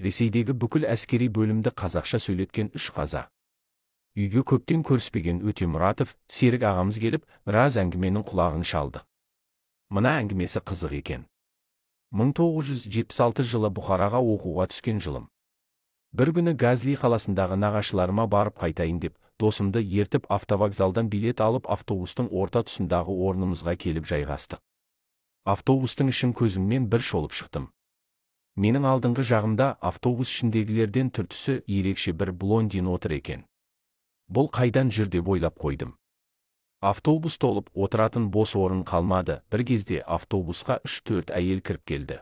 Ресейдегі бүкіл әскери бөлімді қазақша сөйлеткен үш қазақ. Үйге көптен көріспеген Өтемұратов Серік ағамыз келіп, біраз әңгіменің құлағын шалдық. Мына әңгімесі қызық екен. 1976 жылы Бұхараға оқуға түскен жылым. Бір күні Газли қаласындағы нағашыларыма барып қайтайын деп, досымды ертіп автовокзалдан билет алып автобустың орта тұсындағы орнымызға келіп жайғастық. Автобустың ішін көзіммен бір шолып шықтым. Менің алдыңғы жағымда автобус ішіндегілерден түр-түсі ерекше бір блондин отыр екен. Бұл қайдан жүр деп ойлап қойдым. Автобус толып, отыратын бос орын қалмады. Бір кезде автобусқа 3-4 әйел кіріп келді.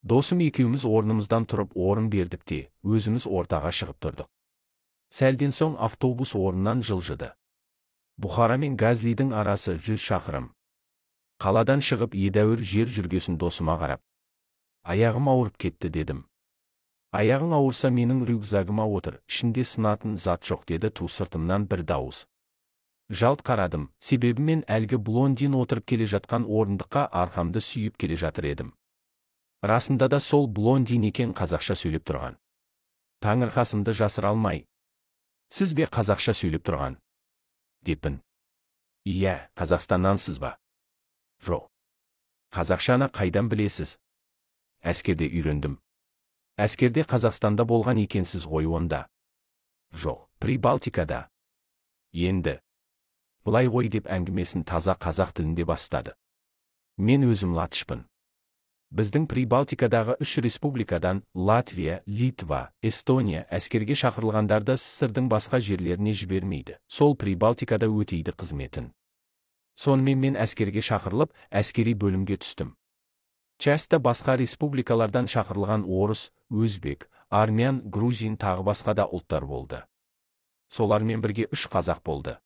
Досым екеуміз орнымыздан тұрып орын бердік те, өзіміз ортаға шығып тұрдық. Сәлден соң автобус орнынан жылжыды. Бұхара мен Газлидің арасы 100 шақырым. Қаладан шығып едәуір жер жүргесін досыма қарап, аяғым ауырып кетті дедім. Аяғың ауырса менің рюкзагыма отыр, ішінде сынатын зат жоқ деді ту сыртымнан бір дауыс. Жалт қарадым, себебі мен әлгі блондин отырып келе жатқан орындыққа арқамды сүйіп келе жатыр едім. Расында да сол блондин екен қазақша сөйлеп тұрған. Таңырқасымды жасыра алмай, сіз бе қазақша сөйлеп тұрған? Деппін. Иә, Қазақстаннансыз ба? Жоқ. Қазақшаны қайдан білесіз? Әскерде үйрендім. Әскерде Қазақстанда болған екенсіз ғой онда. Жоқ, Прибалтикада. Енді. Былай ғой деп әңгімесін таза қазақ тілінде бастады. Мен өзім латышпын. Біздің Прибалтикадағы 3 республикадан Латвия, Литва, Эстония әскерге шақырылғандарды СССР-дің басқа жерлеріне жібермейді. Сол Прибалтикада өтейді қызметін. Сонымен мен әскерге шақырылып, әскери бөлімге түстім. Частьта басқа республикалардан шақырылған орыс, өзбек, армян, грузин тағы басқа да ұлттар болды. Солармен бірге 3 қазақ болды.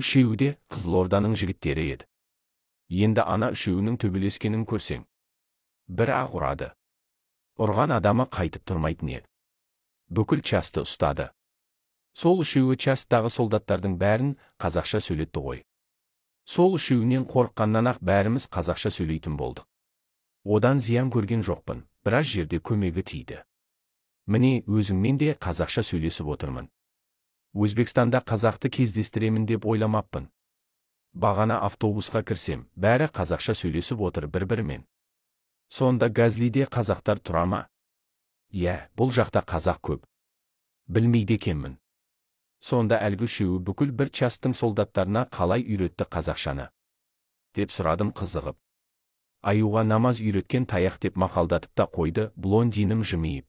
Үшеуі де Қызылорданың жігіттері еді. Енді ана үшеуінің төбелескенін көрсең. Бір ақ ұрады. Ұрған адамы қайтып тұрмайтын еді. Бүкіл часты ұстады. Сол үшеуі частьтағы солдаттардың бәрін қазақша сөйлетті ғой. Сол үшеуінен қорыққаннан ақ бәріміз қазақша сөйлейтін болдық. Одан зиян көрген жоқпын, біраз жерде көмегі тиді. Міне, өзіңмен де қазақша сөйлесіп отырмын. Өзбекстанда қазақты кездестіремін деп ойламаппын. Бағана автобусқа кірсем, бәрі қазақша сөйлесіп отыр бір-бірімен. Сонда Газлиде қазақтар тұра ма? Иә, бұл жақта қазақ көп. Білмейді екенмін. Сонда әлгі үшеуі бүкіл бір частың солдаттарына қалай үйретті қазақшаны? Деп сұрадым қызығып. Аюға намаз үйреткен таяқ деп мақалдатып та қойды блондинім жымиып.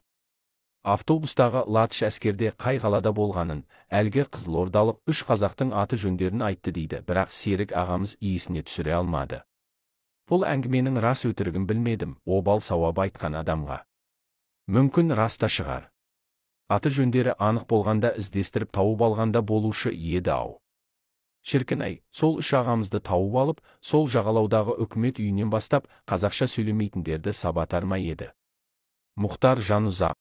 Автобустағы латыш әскерде қай қалада болғанын, әлгі қызылордалық 3 қазақтың аты жөндерін айтты дейді, бірақ Серік ағамыз иісіне түсіре алмады. Бұл әңгіменің рас өтірігін білмедім, обал сауап айтқан адамға. Мүмкін рас та шығар. Аты жөндері анық болғанда іздестіріп тауып алғанда болушы еді ау. Шіркін-ай, сол үш ағамызды тауып алып, сол жағалаудағы үкімет үйінен бастап, қазақша сөйлемейтіндерді сабатар ма еді. Мұхтар Жанұзақ.